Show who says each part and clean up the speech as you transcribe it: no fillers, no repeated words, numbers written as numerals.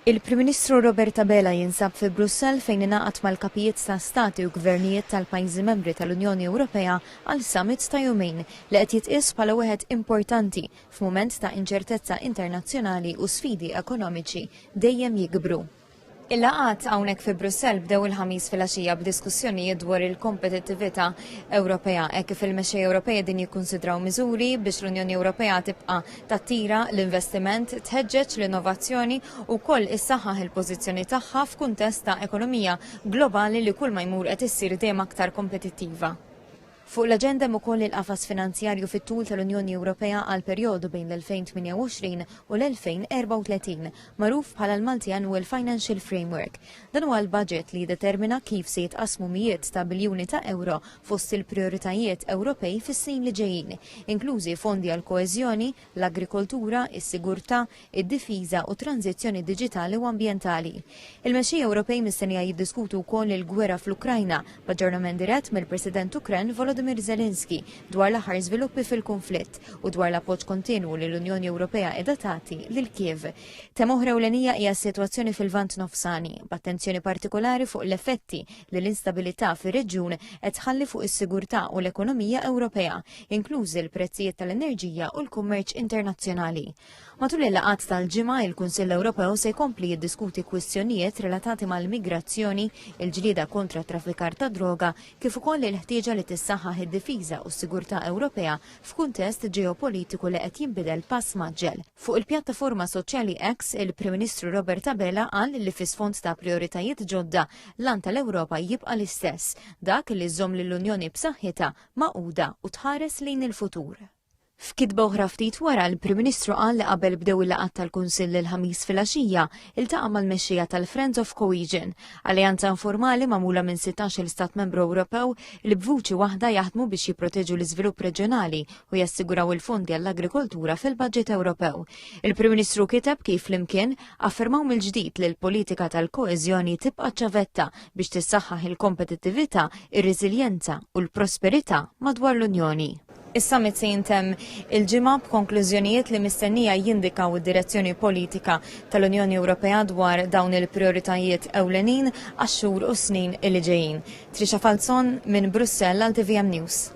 Speaker 1: Il-Prim Ministru Robert Abela jinsab fi Brussell fejn ingħaqad mal-kapijiet ta' stati u gvernijiet tal-pajjiżi membri tal-Unjoni Ewropea għal summit ta' jumejn li qed jitqies bħala wieħed importanti f'mument ta' inċertezza internazzjonali u sfidi ekonomiċi dejjem jikbru. Il-laqgħat hawnhekk fi Brussell bdew il-Ħamis filgħaxija b'diskussjonijiet dwar il-kompetittività Ewropea hekk kif il-mexxejja Ewropej qegħdin jikkunsidraw miżuri biex l-Unjoni Ewropea tibqa' tattira l-investiment, tħeġġeġ l-innovazzjoni u wkoll issaħħaħ il-pożizzjoni tagħha f'kuntest ta' ekonomija globali li kull ma jmur qed issir dejjem aktar kompetittiva. Fuq l-aġenda hemm ukoll il-qafas finanzjarju fit-tul tal-Unjoni Ewropea għall-perjodu bejn l-2028 u l-2034, magħruf bħala l-Multiannual Financial Framework. Dan huwa l-budget li jiddetermina kif se jitqassmu mijiet ta' biljuni ta' ewro fost il-prijoritajiet Ewropej fis-snin li ġejjin, inklużi fondi għall-koeżjoni, l-agrikoltura, is-sigurtà, id-difiża u t-tranżizzjoni diġitali u ambjentali. Il-mexxejja Ewropej mistennija jiddiskutu wkoll il-gwerra fl-Ukrajna, b'aġġornament dirett mill-President Ukren Volodymyr Zelensky dwar l-aħħar żviluppi fil-kunflitt u dwar l-appoġġ kontinwu li l-Unjoni Ewropea qiegħda tagħti lil Kiev. Tema oħra ewlenija hija s-sitwazzjoni fil-Lvant Nofsani, b'attenzjoni partikolari fuq l-effetti li l-instabilità fir-reġjun qed tħalli fuq is-sigurtà u l-ekonomija Ewropea, inklużi l-prezzijiet tal-enerġija u l-kummerċ internazzjonali. Matul il-laqgħat tal-Ġimgħa, il-Kunsill Ewropew se jkompli jiddiskuti kwistjonijiet relatati mal-migrazzjoni, il-ġlieda kontra t-traffikar tad-droga, kif ukoll il-ħtieġa li tissaħħaħ id-difiża u s-sigurtà Ewropea f'kuntest ġeopolitiku li qed jinbidel pass mgħaġġel. Fuq il-pjattaforma soċjali X, il-Prim Ministru Robert Abela qal li fi sfond ta' prijoritajiet ġodda, l-għan tal-Ewropa jibqa' l-istess, dak li żżomm lill-Unjoni b'saħħitha, magħquda u tħares lejn il-futur. F'kitba oħra ftit wara, l-Prim Ministru qal li qabel bdew il-laqgħat tal-Kunsill il-Ħamis filgħaxija, iltaqa' mal-mexxejja tal-Friends of Cohesion, alleanza informali magħmula minn 16-il stat membru Ewropew li b'vuċi waħda jaħdmu biex jipproteġu l-iżvilupp reġjonali u jassiguraw il-fondi għall-agrikoltura fil-budget Ewropew. Il-Prim Ministru kiteb kif flimkien affermaw mill-ġdid li l-politika tal-koeżjoni tibqa' ċavetta biex tissaħħaħ il-kompetittività, ir-reżiljenza u l-prosperità madwar l-Unjoni. Is-summit se jintemm il-Ġimgħa b'konklużjonijiet li mistennija jindikaw id-direzzjoni politika tal-Unjoni Ewropea dwar dawn il-prijoritajiet ewlenin għax-xhur u s-snin li ġejjin. Trisha Falzon minn Brussell għal TVM News.